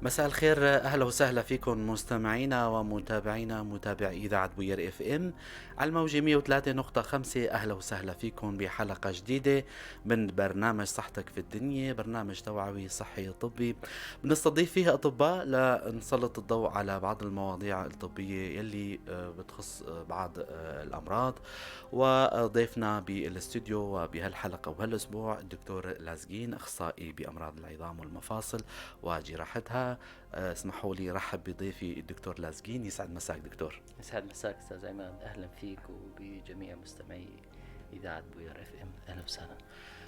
مساء الخير، اهلا وسهلا فيكم مستمعينا ومتابعينا متابعي اذاعة بوير FM على الموجه 103.5. اهلا وسهلا فيكم بحلقة جديدة من برنامج صحتك في الدنيا، برنامج توعوي صحي طبي بنستضيف فيه اطباء لنسلط الضوء على بعض المواضيع الطبية يلي بتخص بعض الامراض. وضيفنا بالاستوديو وبهالحلقه وبهالاسبوع الدكتور لازقين، اخصائي بامراض العظام والمفاصل وجراحتها. اسمحوا لي رحب بضيفي الدكتور لازقين. يسعد مساك دكتور. يسعد مساك استاذ عماد، اهلا فيك وبجميع مستمعي اذاعة بوير FM، اهلا وسهلا.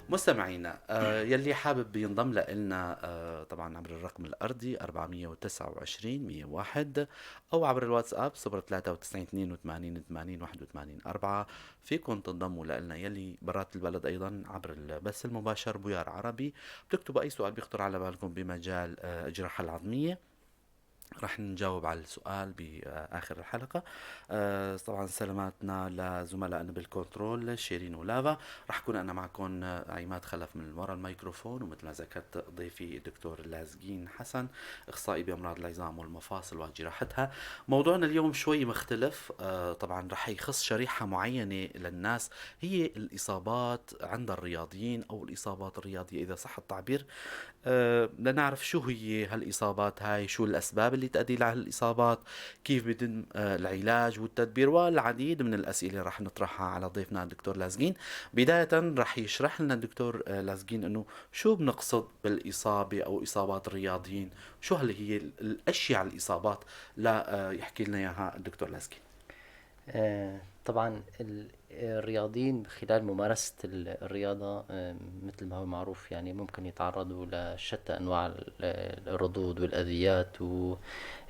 مستمعينا يلي حابب ينضم لنا طبعا عبر الرقم الارضي 429 101 او عبر الواتساب 093 82 80 81 4 فيكم تنضموا لنا. يلي برات البلد ايضا عبر البث المباشر بويار عربي، بتكتبوا اي سؤال بيخطر على بالكم بمجال الجراحة العظميه، رح نجاوب على السؤال بآخر الحلقة. طبعا سلاماتنا لزملائنا بالكنترول شيرين ولافا. رح كون أنا معكم عماد خلف من وراء الميكروفون، ومثل ما ذكرت ضيفي الدكتور لازقين حسن، أخصائي بأمراض العظام والمفاصل وجراحتها. موضوعنا اليوم شوي مختلف، طبعا رح يخص شريحة معينة للناس، هي الإصابات عند الرياضيين أو الإصابات الرياضية إذا صح التعبير. لنعرف شو هي هالإصابات هاي، شو الأسباب اللي تؤدي لهالإصابات، كيف بيتم العلاج والتدبير، والعديد من الأسئلة رح نطرحها على ضيفنا الدكتور لازقين. بداية رح يشرح لنا الدكتور لازقين أنه شو بنقصد بالإصابة أو إصابات الرياضيين، شو هل هي الأشياء الإصابات، لا يحكي لنا إياها الدكتور لازقين. طبعا الرياضيين خلال ممارسة الرياضة مثل ما هو معروف يعني ممكن يتعرضوا لشتى أنواع الرضوض والأذيات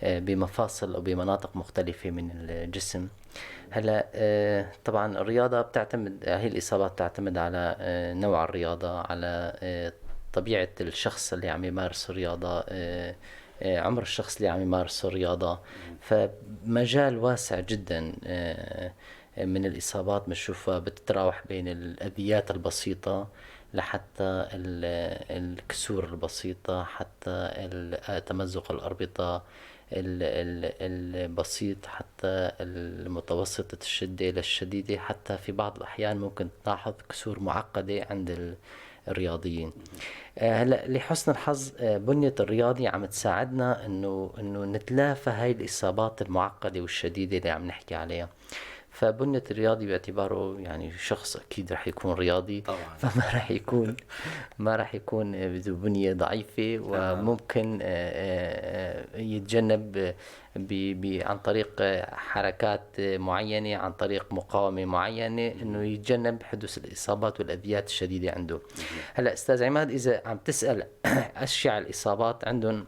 بمفاصل أو بمناطق مختلفة من الجسم. هلا طبعا الرياضة بتعتمد، هي الإصابات بتعتمد على نوع الرياضة، على طبيعة الشخص اللي عم يمارس الرياضة، عمر الشخص اللي عم يمارس الرياضة. فمجال واسع جدا من الإصابات بنشوفها بتتراوح بين الأذيات البسيطة لحتى الكسور البسيطة، حتى تمزق الأربطة البسيط، حتى المتوسطة الشدة للشديدة، حتى في بعض الأحيان ممكن تلاحظ كسور معقدة عند الرياضيين. هلا لحسن الحظ بنية الرياضي عم تساعدنا انه نتلافى هاي الاصابات المعقدة والشديدة اللي عم نحكي عليها. فبنية الرياضي باعتباره يعني شخص اكيد رح يكون رياضي طبعا، فما رح يكون ما رح يكون ذو بنية ضعيفة، وممكن يتجنب عن طريق حركات معينة، عن طريق مقاومة معينة، انه يتجنب حدوث الاصابات والاذيات الشديدة عنده. هلا استاذ عماد، اذا عم تسأل اشيع الاصابات عندهم،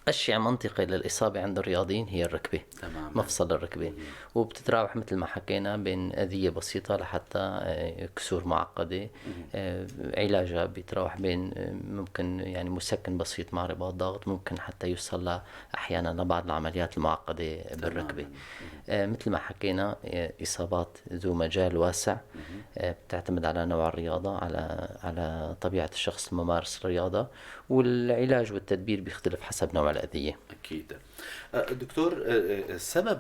أشيع منطقة للإصابة عند الرياضيين هي الركبة. تمام. مفصل الركبة، وبتتراوح مثل ما حكينا بين أذية بسيطة لحتى كسور معقدة. علاجها بيتراوح بين ممكن يعني مسكن بسيط مع رباط ضغط، ممكن حتى يوصل أحيانا لبعض العمليات المعقدة بالركبة. مثل ما حكينا إصابات ذو مجال واسع، بتعتمد على نوع الرياضة، على طبيعة الشخص الممارس الرياضة، والعلاج والتدبير بيختلف حسب نوع الأذية. أكيد. دكتور، السبب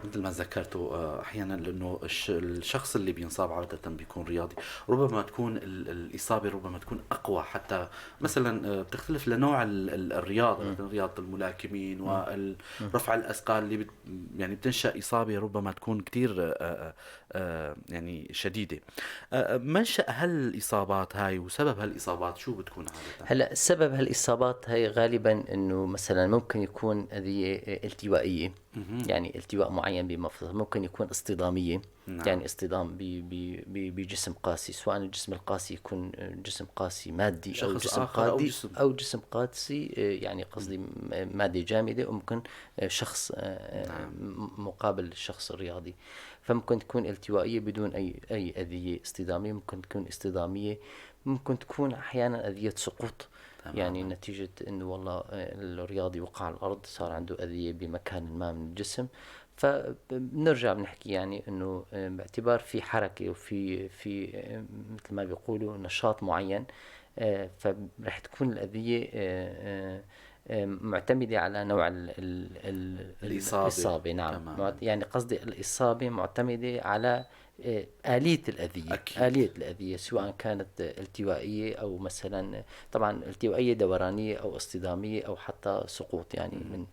مثل ما ذكرته أحيانا لأنه الشخص اللي بينصاب عادة بيكون رياضي، ربما تكون الإصابة ربما تكون أقوى، حتى مثلا بتختلف لنوع الرياضة، مثلا رياضة الملاكمين ورفع الأثقال اللي يعني بتنشأ إصابة ربما تكون كتير يعني شديدة. منشأ هالإصابات هاي وسبب هالإصابات شو بتكون عادة؟ هلا سبب هالإصابات هاي غالبا إنه مثلا ممكن يكون أذية التوائية، يعني التواء معين بمفصل، ممكن يكون اصطدامية. نعم. يعني اصطدام بجسم قاسي، سواء الجسم القاسي يكون جسم قاسي مادي أو جسم قاسي أو جسم قاسي يعني قصدي مادة جامدة، وممكن شخص. نعم. مقابل الشخص الرياضي. فممكن تكون التوائية بدون أي أذية اصطدامية، ممكن تكون اصطدامية، ممكن تكون أحيانا أذية سقوط. تمام. يعني نتيجة انه والله الرياضي وقع على الارض، صار عنده اذية بمكان ما من الجسم. فبنرجع بنحكي يعني انه باعتبار في حركة وفي مثل ما بيقولوا نشاط معين، فرح تكون الاذية معتمدة على نوع ال ال ال الإصابة. الإصابة. نعم. تماماً. يعني قصدي الإصابة معتمدة على آلية الأذية. أكيد. آلية الأذية سواء كانت التوائية أو مثلا طبعا التوائية دورانية أو اصطدامية أو حتى سقوط يعني من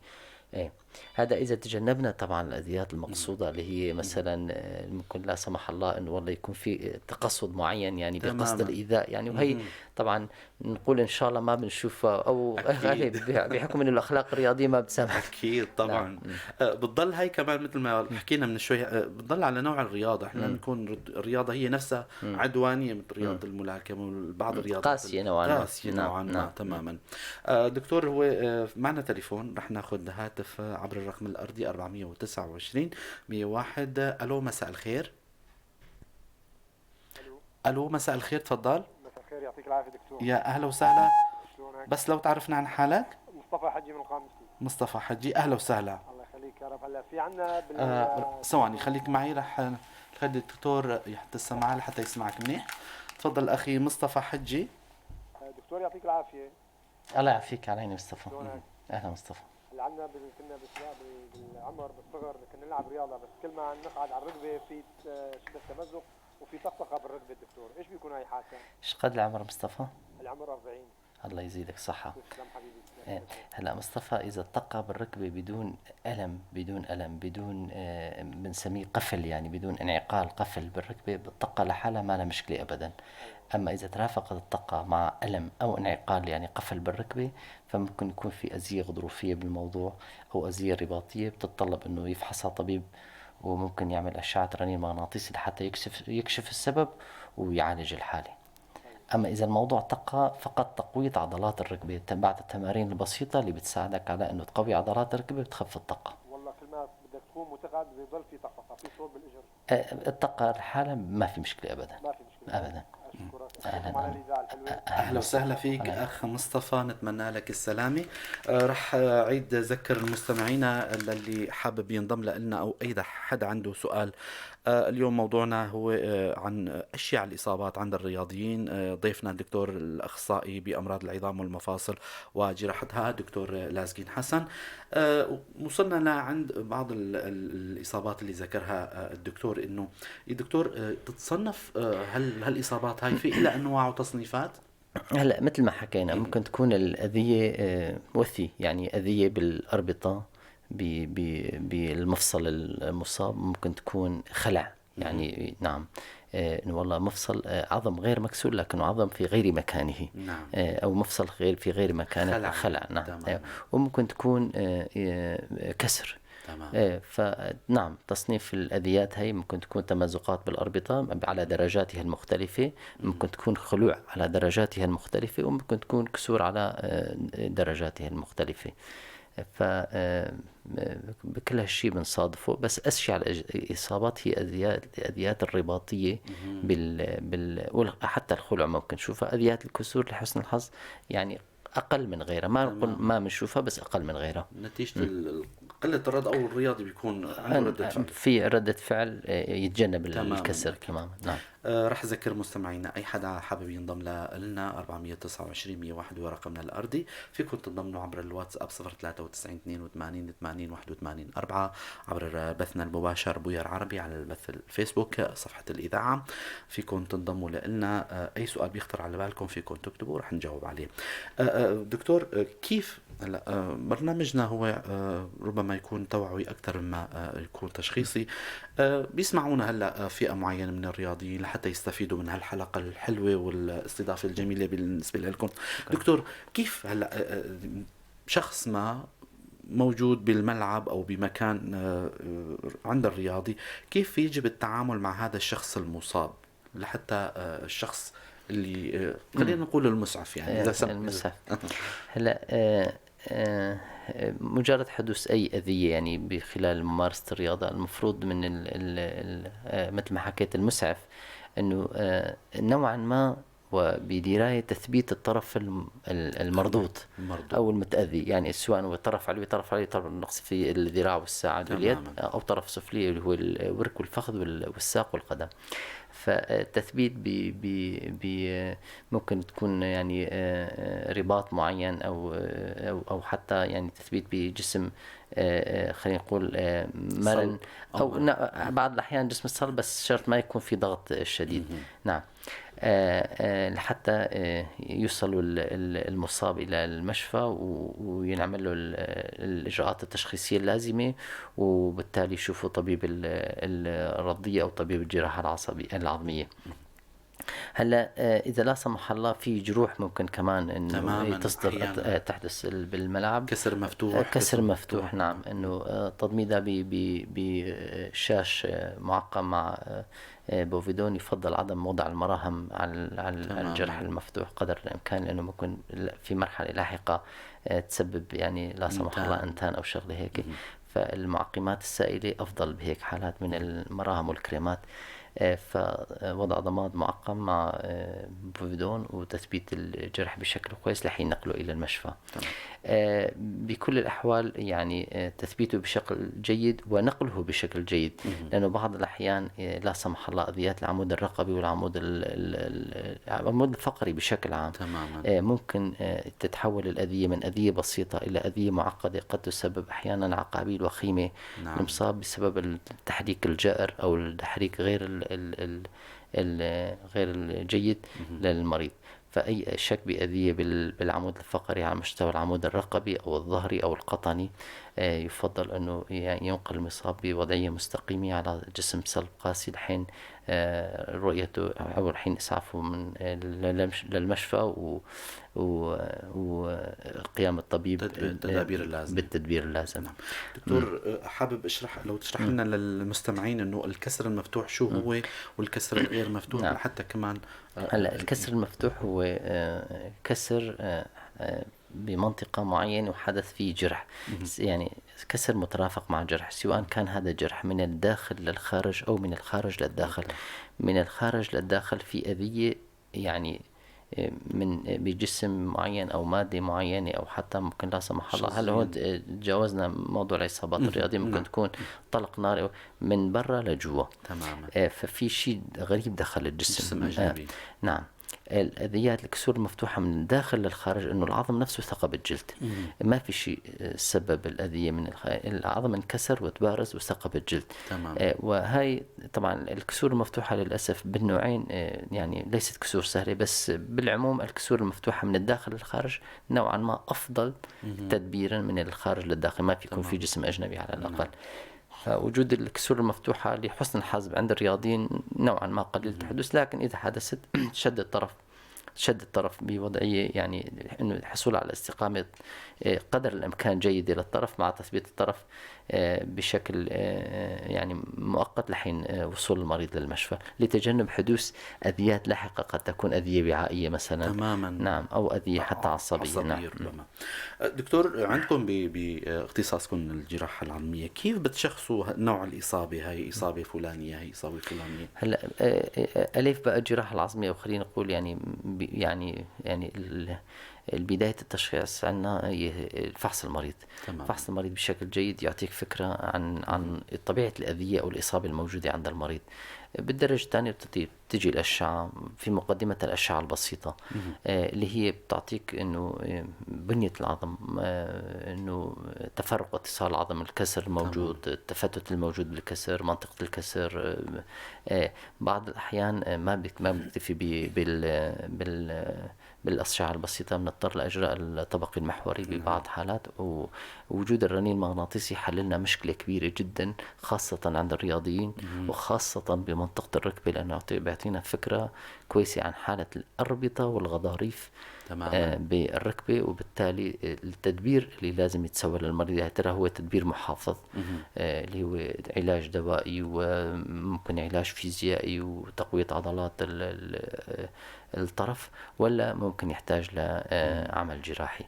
إيه. هذا إذا تجنبنا طبعا الأذيات المقصودة اللي هي مثلا ممكن لا سمح الله إنه والله يكون في تقصد معين يعني بقصد الإيذاء يعني، وهي طبعا نقول إن شاء الله ما بنشوفها أو غالب بحكم إنه الأخلاق الرياضية ما بتسامح. أكيد طبعا. نعم. بتضل هاي كمان مثل ما حكينا من شوي، بتضل على نوع الرياضة. إحنا نكون الرياضة هي نفسها عدوانية مثل رياضة الملاكمة وبعض الرياضات قاسية نوعا ما. قاسية نوعا ما. تماما. دكتور، هو معنا تليفون، رح ناخذ هاتف عبر الرقم الأرضي 429 101. ألو مساء الخير. ألو مساء الخير، تفضل. مساء الخير، يعطيك العافية دكتور. يا أهلا وسهلا. بس لو تعرفنا عن حالك. مصطفى حجي من القامشلي. مصطفى حجي، أهلا وسهلا. الله يخليك يا رب. هلا في عنا ثواني خليك معي، رح نخلي الدكتور يحط السماعة لحتى يسمعك منيح. تفضل أخي مصطفى حجي. دكتور يعطيك العافية. الله يعافيك على عيني مصطفى. أهلا مصطفى. اللي عندنا كنا بالعمر بالصغر كنا نلعب رياضة، بس كل ما نقعد على الركبة في شبه تمزق وفي طقطقة بالركبه. الدكتور ايش بيكون هاي حالته؟ ايش قد العمر مصطفى؟ العمر 40. الله يزيدك صحة. تسلم حبيبي. هلا مصطفى، اذا الطقه بالركبه بدون الم، بدون الم، بدون بنسميه قفل، يعني بدون انعقال قفل بالركبه، الطقه لحالها ما لها مشكلة ابدا. اما اذا ترافقت الطقه مع الم او انعقال يعني قفل بالركبه، فممكن يكون في اذيه غضروفيه بالموضوع او اذيه رباطيه بتتطلب انه يفحصها طبيب، وممكن يعمل اشعه رنين مغناطيسي لحتى يكشف السبب ويعالج الحالة. اما اذا الموضوع طقه فقط تقوية عضلات الركبة بعد التمارين البسيطة اللي بتساعدك على انه تقوي عضلات الركبة بتخف الطقه. والله كل ما بدك تقوم وتقعد بيضل في طقطقة، في صوت بالاجر. الطقه لحالها ما في مشكلة ابدا. ما في مشكلة ابدا. أهلا وسهلا فيك أخ مصطفى، نتمنى لك السلامة. رح أعيد ذكر المستمعين اللي حابب ينضم لنا أو أي حدا عنده سؤال. اليوم موضوعنا هو عن أشيع الإصابات عند الرياضيين. ضيفنا الدكتور الأخصائي بأمراض العظام والمفاصل وجراحتها دكتور لازكين حسن. وصلنا لعند بعض الإصابات اللي ذكرها الدكتور، إنه الدكتور تتصنف هل هالإصابات هاي في إلى أنواع وتصنيفات؟ هلا مثل ما حكينا ممكن تكون الأذية وثي، يعني أذية بالأربطة بالمفصل المصاب، ممكن تكون خلع يعني نعم انه والله مفصل عظم غير مكسور لكنه عظم في غير مكانه، نعم. او مفصل غير في غير مكانه، خلع, خلع. نعم. تمام. وممكن تكون كسر. تمام. فنعم تصنيف الأذيات هي ممكن تكون تمزقات بالأربطة على درجاتها المختلفة، ممكن تكون خلوع على درجاتها المختلفة، وممكن تكون كسور على درجاتها المختلفة. ف بكل هالشيء بنصادفه، بس أشيع الإصابات هي الأذيات الرباطية حتى الخلع ممكن نشوفها. أذيات الكسور لحسن الحظ يعني أقل من غيرها، ما نقول ما بنشوفها بس أقل من غيرها. نتيجة قلة الرد أو الرياضي بيكون عنده ردة فعل، في ردة فعل يتجنب الكسر. تماما. نعم. رح أذكر مستمعينا أي حدا حابب ينضم لنا 429 101 هو رقمنا الأرضي، فيكم تنضموا عبر الواتساب 093 82 80 81 4، عبر بثنا المباشر بوير عربي على البث الفيسبوك صفحة الإذاعة. فيكم تنضموا لنا، أي سؤال بيخطر على بالكم فيكم تكتبوا رح نجاوب عليه. دكتور، كيف هلا برنامجنا هو ربما يكون توعوي أكثر مما يكون تشخيصي. بيسمعونا هلا فئة معينة من الرياضيين لحتى يستفيدوا من هالحلقة الحلوة والاستضافة الجميلة بالنسبة لكم. دكتور، كيف هلا شخص ما موجود بالملعب أو بمكان عند الرياضي، كيف يجب التعامل مع هذا الشخص المصاب لحتى الشخص اللي خلينا نقول المسعف، يعني إذا المسعف هلا مجرد حدوث أي أذية يعني بخلال ممارسة الرياضة، المفروض من ال ال مثل ما حكيت المسعف أنه نوعا ما وبدراية تثبيت الطرف المرضوط أو المتأذي، يعني سواء هو طرف علوي، طرف علوي، طرف نقص في الذراع والساعد واليد، أو طرف سفلي اللي هو الورك والفخذ والساق والقدم. فالتثبيت بي بي بي ممكن تكون يعني رباط معين أو حتى يعني تثبيت بجسم خلينا نقول مرن، أو بعض الأحيان جسم الصلب، بس شرط ما يكون في ضغط شديد. نعم، لحتى يوصلوا المصاب إلى المشفى وينعمل له الإجراءات التشخيصية اللازمة، وبالتالي يشوفوا طبيب الرضية أو طبيب الجراحة العظمية. هلا إذا لا سمح الله في جروح ممكن كمان إنه تصدر تحدث بالملعب، كسر مفتوح، كسر مفتوح. نعم، إنه تضميدها بشاش معقم مع بوفيدون. يفضل عدم وضع المراهم على الجرح المفتوح قدر الإمكان، لأنه ممكن في مرحلة لاحقة تسبب يعني لا سمح الله انتان أو شغلة هيك. فالمعقمات السائلة أفضل بهيك حالات من المراهم والكريمات. فوضع ضماد معقم مع بوفيدون وتثبيت الجرح بشكل كويس لحين نقله إلى المشفى. بكل الأحوال يعني تثبيته بشكل جيد ونقله بشكل جيد، لأنه بعض الأحيان لا سمح الله أذيات العمود الرقبي والعمود العمود الفقري بشكل عام. تماما. ممكن تتحول الأذية من أذية بسيطة إلى أذية معقدة قد تسبب أحيانا عقابيل وخيمة. نعم. المصاب بسبب التحريك الجائر أو التحريك غير غير الجيد للمريض. فأي شك بأذية بالعمود الفقري على مستوى العمود الرقبي أو الظهري أو القطني، يفضل أنه ينقل المصاب بوضعية مستقيمة على جسم صلب قاسي لحين رؤيته أو حين إسعافه من للمشفى وقيام الطبيب بالتدابير اللازمة. بالتدبير اللازم. نعم. دكتور، حابب اشرح لو تشرح لنا للمستمعين انه الكسر المفتوح شو هو والكسر الغير مفتوح. نعم. حتى كمان هلا الكسر المفتوح هو كسر بمنطقة معينة وحدث فيه جرح، يعني كسر مترافق مع جرح، سواء كان هذا الجرح من الداخل للخارج أو من الخارج للداخل. من الخارج للداخل في أذية يعني من بجسم معين أو مادة معينة، أو حتى ممكن لا سمح الله هلا هون تجاوزنا موضوع الإصابات الرياضية، ممكن تكون طلق نار من برا لجوا. تماما. ففي شيء غريب دخل الجسم، جسم أجنبي. نعم. الأذيات الكسور المفتوحة من الداخل للخارج إنه العظم نفسه ثقب الجلد، ما في شيء سبب الأذية من العظم انكسر وتبارز وثقب الجلد. تمام. وهي طبعا الكسور المفتوحة للأسف بالنوعين يعني ليست كسور سهلة، بس بالعموم الكسور المفتوحة من الداخل للخارج نوعا ما أفضل تدبيرا من الخارج للداخل، ما في يكون في جسم أجنبي على الأقل. فوجود الكسور المفتوحة لحسن الحظ عند الرياضيين نوعا ما قليل الحدوث، لكن إذا حدثت شد الطرف بوضعية يعني إنه الحصول على استقامة قدر الإمكان جيدة للطرف مع تثبيت الطرف بشكل يعني مؤقت لحين وصول المريض للمشفى، لتجنب حدوث أذيات لاحقة قد تكون أذية وعائية مثلا. تماما. نعم، أو أذية حتى عصبية. نعم. ربما. دكتور، عندكم باختصاصكم الجراحة العظمية كيف بتشخصوا نوع الإصابة؟ هاي إصابة فلانية، هاي إصابة فلانية. هلا ألف بقى الجراحة العظمية، وخلينا نقول يعني يعني يعني البداية التشخيص عندنا هي فحص المريض. تمام. فحص المريض بشكل جيد يعطيك فكرة عن طبيعة الأذية أو الإصابة الموجودة عند المريض. بالدرجة الثانية بتجي الأشعة، في مقدمة الأشعة البسيطة اللي هي بتعطيك إنه بنية العظم، إنه تفرق اتصال العظم، الكسر الموجود، التفتت الموجود بالكسر، منطقة الكسر. بعض الأحيان ما بنكتفي بالأشعة البسيطة، بنضطر لإجراء الطبقي المحوري ببعض حالات. ووجود الرنين المغناطيسي حللنا مشكلة كبيرة جدا، خاصة عند الرياضيين وخاصة بمنطقة الركبة، لأنه بيعطينا فكرة كويسة عن حالة الأربطة والغضاريف. تماما. بالركبة، وبالتالي التدبير اللي لازم يتسوى للمريض يا ترى هو تدبير محافظ اللي هو علاج دوائي وممكن علاج فيزيائي وتقوية عضلات الطرف، ولا ممكن يحتاج لعمل جراحي.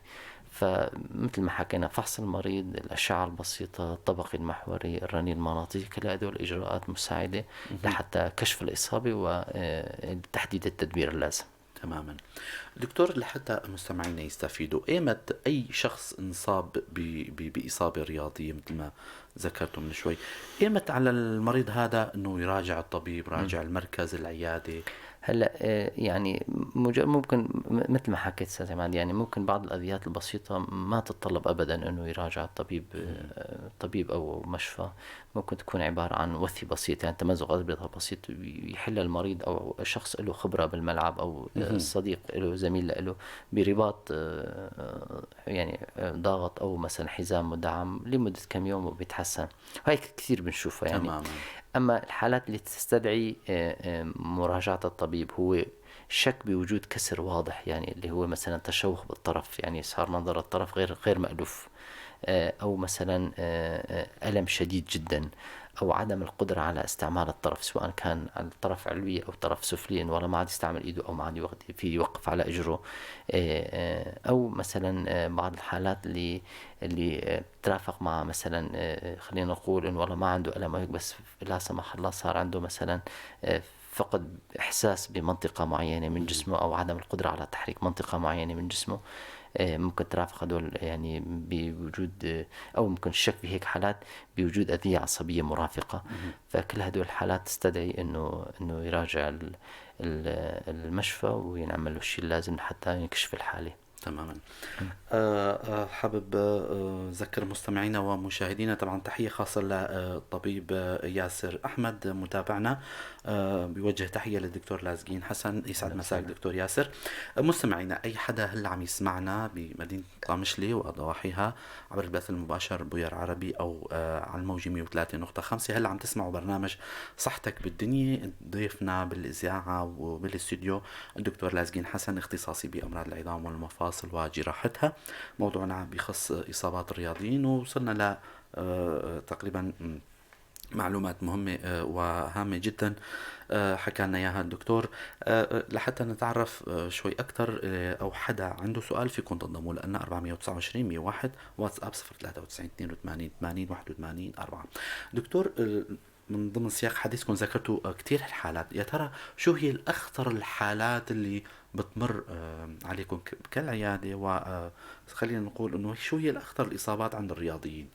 فمثل ما حكينا فحص المريض، الأشعة البسيطة، الطبقي المحوري، الرنين المغناطيسي، كل هدول إجراءات مساعدة لحتى كشف الإصابة وتحديد التدبير اللازم. تماما. دكتور، لحتى مستمعينا يستفيدوا، ايمت اي شخص انصاب باصابة رياضية مثل ما ذكرتم من شوي، ايمت على المريض هذا انه يراجع الطبيب، راجع المركز، العيادة؟ هلا يعني ممكن مثل ما حكيت استاذ عماد، يعني ممكن بعض الاذيات البسيطة ما تتطلب ابدا انه يراجع الطبيب، طبيب او مشفى. ممكن تكون عبارة عن وثي بسيط، يعني تمزق اربطه بسيط يحل المريض او شخص له خبره بالملعب او صديق له، زميل له، برباط يعني ضاغط او مثلا حزام مدعم لمدة كم يوم وبيتحسن. هاي كثير بنشوفها يعني. اما الحالات اللي تستدعي مراجعه الطبيب هو شك بوجود كسر واضح، يعني اللي هو مثلا تشوه بالطرف، يعني صار منظر الطرف غير مألوف، او مثلا الم شديد جدا، او عدم القدرة على استعمال الطرف، سواء كان على الطرف علوي او طرف سفلي، انه والله ما عاد يستعمل ايده او ما عاد في يوقف على اجره، او مثلا بعض الحالات اللي بترافق مع مثلا، خلينا نقول انه والله ما عنده الم وهيك، بس لا سمح الله صار عنده مثلا فقد احساس بمنطقة معينة من جسمه، او عدم القدرة على تحريك منطقة معينة من جسمه. ممكن ترافق هدول يعني بوجود، او ممكن الشك بهيك حالات بوجود اذيه عصبية مرافقة. فكل هدول الحالات تستدعي انه يراجع المشفى وينعمل له الشيء اللازم لحتى ينكشف الحالة. تماما. حابب ذكر مستمعينا ومشاهدينا، طبعا تحية خاصة للطبيب ياسر أحمد متابعنا، بيوجه تحية للدكتور لازقين حسن. يسعد مساك دكتور ياسر. مستمعينا، أي حدا هلا عم يسمعنا بمدينة قامشلي وضواحيها عبر البث المباشر بوير عربي أو على الموجة 103.5، هلا عم تسمعوا برنامج صحتك بالدنيا. ضيفنا بالإذاعة وبالاستوديو الدكتور لازقين حسن، اختصاصي بأمراض العظام والمفاصل وجراحتها. موضوعنا بخص إصابات الرياضيين، ووصلنا ل تقريبا معلومات مهمة وهامة جدا حكى لنا إياها الدكتور. لحتى نتعرف شوي أكثر، أو حدا عنده سؤال فيكم تنضموا لنا 429 101، واتساب 093 82 80 81 4. دكتور، من ضمن سياق حديثكم ذكرتوا كثير الحالات، يا ترى شو هي الأخطر الحالات اللي بتمر عليكم كالعيادة، وخلينا نقول إنه شو هي الأخطر الإصابات عند الرياضيين؟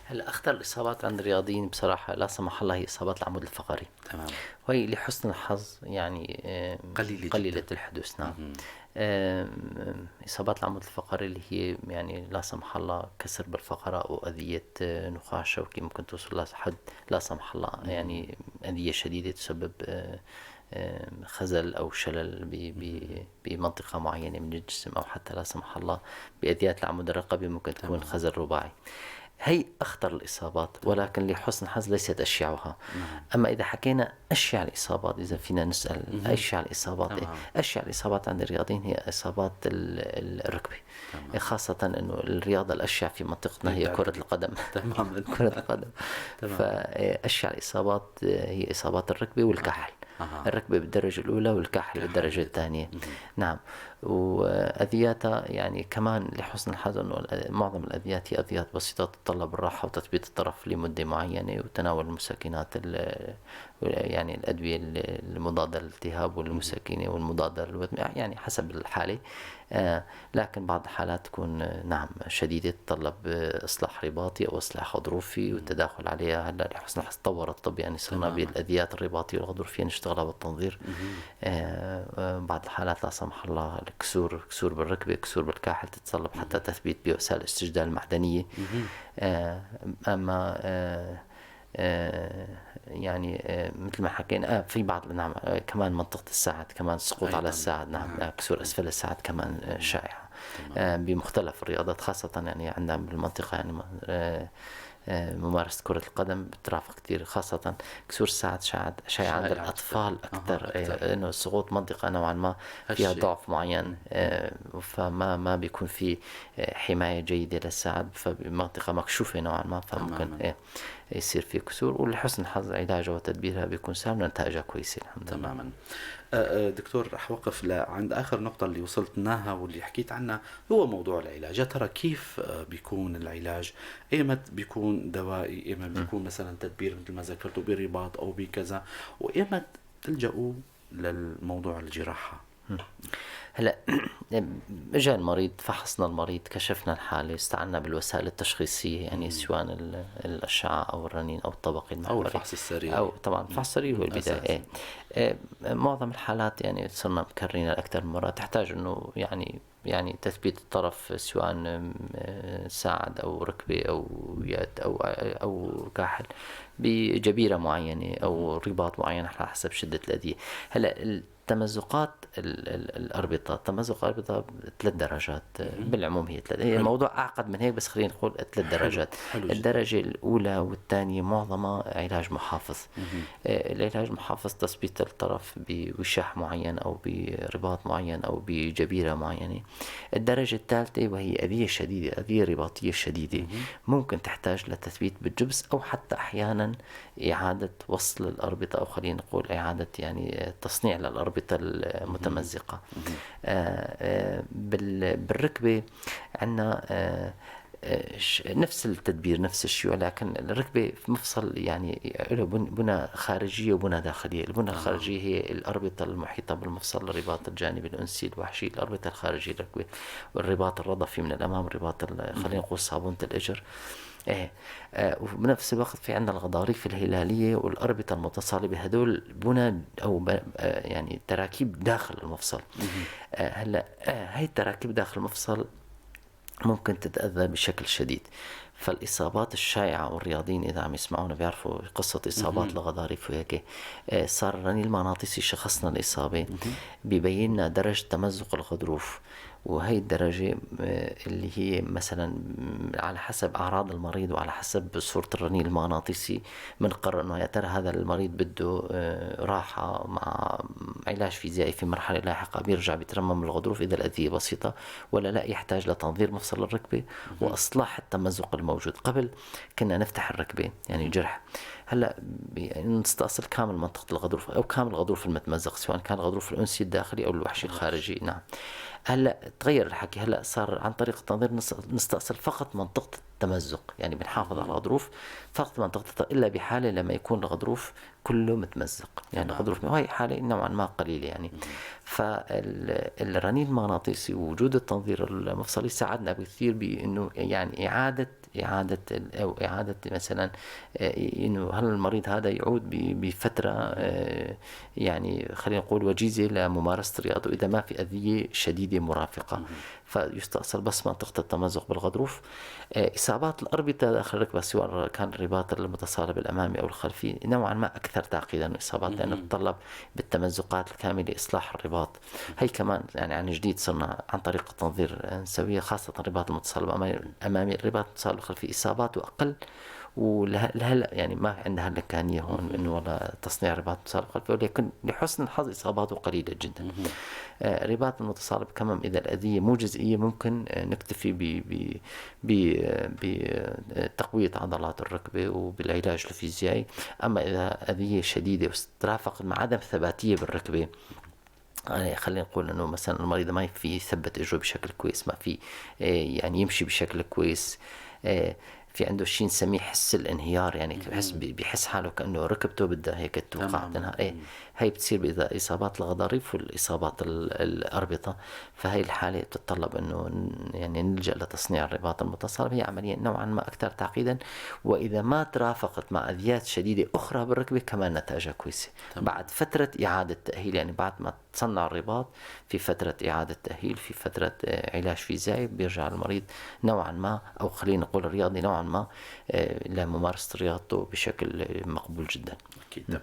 هلا أخطر الإصابات عند الرياضيين بصراحة لا سمح الله هي إصابات العمود الفقري. وهي لحسن الحظ يعني قليلة الحدوث. نعم. إصابات العمود الفقري اللي هي يعني لا سمح الله كسر بالفقرة أو أذية نخاع شوكي ممكن توصل لحد لا سمح الله يعني أذية شديدة تسبب خزل أو شلل بمنطقة معينة من الجسم، أو حتى لا سمح الله بأذيات العمود الرقبي ممكن تكون خزل رباعي. هي أخطر الإصابات، ولكن لحسن الحظ ليست أشيعها. أما إذا حكينا أشيع الإصابات، إذا فينا نسأل أشيع الإصابات، أشيع الإصابات عند الرياضيين هي إصابات الركبة. خاصة أنه الرياضة الأشيع في منطقتنا هي كرة القدم. كرة القدم. فأشيع الإصابات هي إصابات الركبة والكحل. الركبة بالدرجة الأولى والكاحل بالدرجة الثانية. نعم. وأذياتها يعني كمان لحسن الحظ أنه معظم الأذيات هي أذيات بسيطة تتطلب الراحة وتثبيت الطرف لمدة معينة وتناول المسكنات، يعني الأدوية المضادة للالتهاب والمسكنة والمضادة للوذمة، يعني حسب الحالة. لكن بعض الحالات تكون نعم شديدة، تتطلب إصلاح رباطي أو إصلاح غضروفي والتداخل عليها. هلا لحسن الحظ تطور الطب، يعني صرنا بالأذيات الرباطية والغضروفية نشتغلها بالتنظير. بعض الحالات لا سمح الله الكسور، كسور بالركبة، كسور بالكاحل، تتطلب حتى تثبيت بوسائل الاستجدال المعدنية. أما يعني مثل ما حكينا، في بعض نعم كمان منطقة الساعد، كمان السقوط على الساعد، نعم كسور أسفل الساعد كمان شائعة بمختلف الرياضات، خاصة يعني عندنا بالمنطقة يعني ممارسة كرة القدم بترافق كثير، خاصة كسور الساعد شائعة عند الأطفال أكثر، إنه السقوط منطقة نوعا ما فيها ضعف معين، فما ما بيكون في حماية جيدة للساعد، فبمنطقة مكشوفة نوعا ما، فممكن يصير في كسور. ولحسن الحظ علاجها وتدبيرها بيكون سهل ونتائجها كويسة الحمد لله. تماما. دكتور، رح وقف لعند آخر نقطة اللي وصلتناها واللي حكيت عنها، هو موضوع العلاج. يا ترى كيف بيكون العلاج؟ ايمت بيكون دوائي، ايمت بيكون مثلا تدبير مثل ما ذكرتوا برباط أو بكذا، وايمت تلجأوا للموضوع الجراحة؟ هلا اجى المريض، فحصنا المريض، كشفنا الحالة، استعنا بالوسائل التشخيصية، يعني سواء الأشعة أو الرنين أو الطبقي المحوري أو الفحص السريري، أو طبعا الفحص السريري هو البداية. معظم الحالات يعني صرنا مكررين أكثر من مرة، تحتاج إنه يعني تثبيت الطرف سواء ساعد أو ركبة أو يد أو كاحل بجبيرة معينة أو رباط معين على حسب شدة الأذية. هلا تمزقات الأربطة، تمزق الأربطة 3 درجات بالعموم، هي 3، هي الموضوع أعقد من هيك بس خلينا نقول 3 درجات. حلو. الدرجة الأولى والثانية معظمها علاج محافظ. العلاج المحافظ تثبيت الطرف بوشاح معين أو برباط معين أو بجبيرة معينة. الدرجة الثالثة وهي أذية شديدة، أذية رباطية شديدة، ممكن تحتاج لتثبيت بالجبس أو حتى أحيانا إعادة وصل الأربطة، أو خلينا نقول إعادة يعني تصنيع للأربطة المتمزقة. بالركبة عندنا نفس التدبير نفس الشيء، ولكن الركبة في مفصل يعني له بنى خارجية وبنى داخلية. البنى الخارجية هي الأربطة المحيطة بالمفصل، الرباط الجانبي الأنسي الوحشي، الأربطة الخارجية للركبة، والرباط الرضفي من الأمام، الرباط خلينا نقول صابونة الإجر. وبنفس الوقت في عندنا الغضاريف الهلالية والأربطة المتصالبة، هدول بنى أو يعني تراكيب داخل المفصل. هلا هاي التراكيب داخل المفصل ممكن تتأذى بشكل شديد. فالإصابات الشائعة، والرياضيين إذا عم يسمعونا بيعرفوا قصة إصابات الغضاريف وهيك، صار الرنين المغناطيسي شخصنا الإصابة بيبين لنا درجة تمزق الغضروف، وهي الدرجة اللي هي مثلا على حسب أعراض المريض وعلى حسب صورة الرنين المغناطيسي بنقرر إنه يا ترى هذا المريض بده راحة مع علاج فيزيائي في مرحلة لاحقة بيرجع بيترمم الغضروف إذا الأذية بسيطة، ولا لا يحتاج لتنظير مفصل الركبة وإصلاح التمزق الموجود. قبل كنا نفتح الركبة يعني جرح، هلا نستأصل كامل منطقة الغضروف أو كامل الغضروف المتمزق، سواء كان الغضروف الأنسي الداخلي أو الوحشي الخارجي. نعم، هلا تغير الحكي، هلا صار عن طريق التنظير نستأصل فقط منطقة التمزق، يعني بنحافظ على الغضروف فقط منطقة، إلا بحالة لما يكون الغضروف كله متمزق، يعني الغضروف، وهي حالة نوعا ما قليلة يعني. فالرنين المغناطيسي ووجود التنظير المفصلي ساعدنا بكثير بأنه يعني إعادة أو إعادة مثلا إنه هل المريض هذا يعود بفترة يعني خلينا نقول وجيزة لممارسة الرياضة إذا ما في أذية شديدة مرافقة، فيستأصل بس منطقة التمزق بالغضروف. إصابات الأربطة داخل الركبة سواء كان الرباط المتصالب الأمامي أو الخلفي نوعا ما أكثر تعقيدا من الإصابات، لأنه تتطلب بالتمزقات الكاملة إصلاح الرباط. هي كمان يعني عن جديد صرنا عن طريق التنظير نسويها، خاصة الرباط المتصالب الأمامي. الرباط المتصالب الخلفي إصاباته أقل، ولهلا يعني ما عندها الإمكانية هون إنه والله تصنيع رباط متصالب خلفي، ولكن لحسن الحظ إصاباته قليلة جدا. رباط المتصالب كمان إذا الأذية مو جزئية ممكن نكتفي بتقوية عضلات الركبة وبالعلاج الفيزيائي. أما إذا أذية شديدة وترافق مع عدم ثباتية بالركبة، يعني خلينا نقول إنه مثلا المريض ما في يثبت إجره بشكل كويس، ما في يعني يمشي بشكل كويس، في عنده شيء نسميه حس الانهيار، يعني بحس حاله كأنه ركبته بدها هيك توقع تنهار. إيه هي بتصير بإذا إصابات الغضاريف والإصابات الأربطة، فهي الحالة بتتطلب إنه يعني نلجأ لتصنيع الرباط المتصالب. هي عملية نوعا ما أكثر تعقيدا، وإذا ما ترافقت مع أذيات شديدة أخرى بالركبة كمان نتائجها كويسة. بعد فترة إعادة تأهيل، يعني بعد ما تصنع الرباط في فترة إعادة تأهيل، في فترة علاج فيزيائي، بيرجع المريض نوعا ما، أو خلينا نقول الرياضي نوعا ما، لممارسة رياضته بشكل مقبول جدا. أكيد.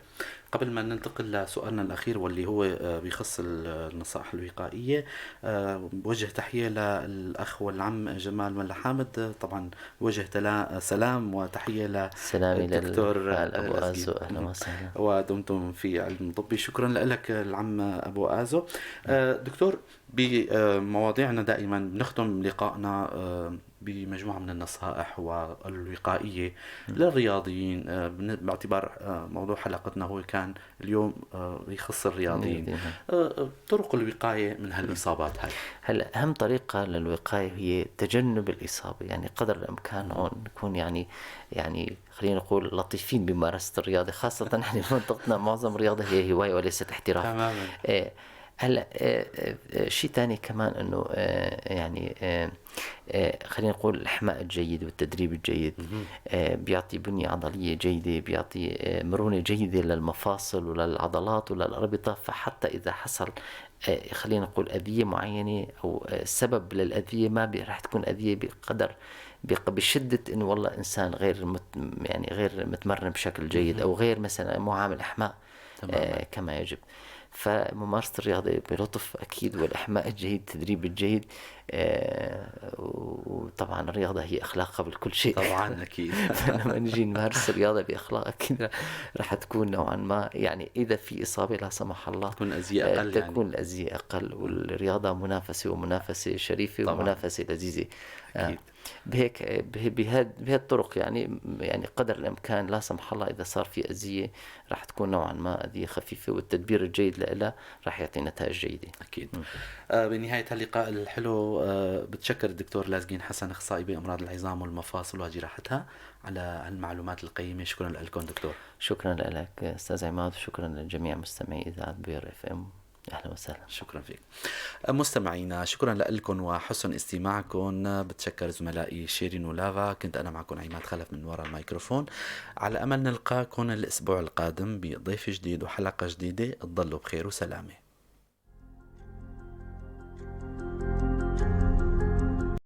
قبل ما ننتقل لسؤالنا الأخير واللي هو بيخص النصائح الوقائية، بوجه تحية للأخ والعم جمال ملا حامد، طبعا بوجه سلام وتحية للدكتور أبو آزو، أهلا وسهلا، ودمتم في علم طبي. شكرا لك العم أبو آزو. دكتور، بمواضيعنا دائما بنختم لقائنا بمجموعة من النصائح والوقائية للرياضيين، باعتبار موضوع حلقتنا هو كان اليوم يخص الرياضيين. طرق الوقاية من هالإصابات هاي. هلا أهم طريقة للوقاية هي تجنب الإصابة، يعني قدر الإمكان هون نكون يعني خلينا نقول لطيفين بممارسة الرياضة، خاصة نحن في منطقتنا معظم الرياضة هي هواية وليست احتراف. تماما. هلا شيء ثاني كمان انه يعني خلينا نقول الاحماء الجيد والتدريب الجيد بيعطي بنيه عضلية جيدة، بيعطي مرونة جيدة للمفاصل وللعضلات وللاربطه. فحتى اذا حصل خلينا نقول اذيه معينة او سبب للاذيه، ما رح تكون اذيه بقدر بشده انه والله انسان غير يعني غير متمرن بشكل جيد او غير مثلا مو عامل احماء كما يجب. فممارسة الرياضة بلطف أكيد، والإحماء الجيد، التدريب الجيد، وطبعا الرياضة هي أخلاق قبل كل شيء. طبعا أكيد. فلما نجي نمارس الرياضة بأخلاق أكيد رح تكون نوعا ما، يعني إذا في إصابة لا سمح الله، تكون الأذية أقل. تكون يعني الأذية أقل، والرياضة منافسة، ومنافسة شريفة طبعا. ومنافسة لذيذة. أكيد. بهيك بهالطرق يعني قدر الامكان لا سمح الله اذا صار في اذيه رح تكون نوعا ما اذيه خفيفه، والتدبير الجيد لها رح يعطي نتائج جيدة. اكيد. بنهاية هاللقاء الحلو بتشكر الدكتور لازقين حسن، اخصائي بامراض العظام والمفاصل وجراحتها، على هالمعلومات القيمة. شكرا لكم دكتور. شكرا لك استاذ عماد، وشكرا لجميع مستمعي اذاعة بوير FM. اهلا وسهلا. شكرا فيك. مستمعينا، شكرا لكم وحسن استماعكم. بتشكر زملائي شيرين ولافا. كنت انا معكم عماد خلف من وراء الميكروفون، على امل نلقاكم الاسبوع القادم بضيف جديد وحلقه جديدة. تضلوا بخير وسلامه.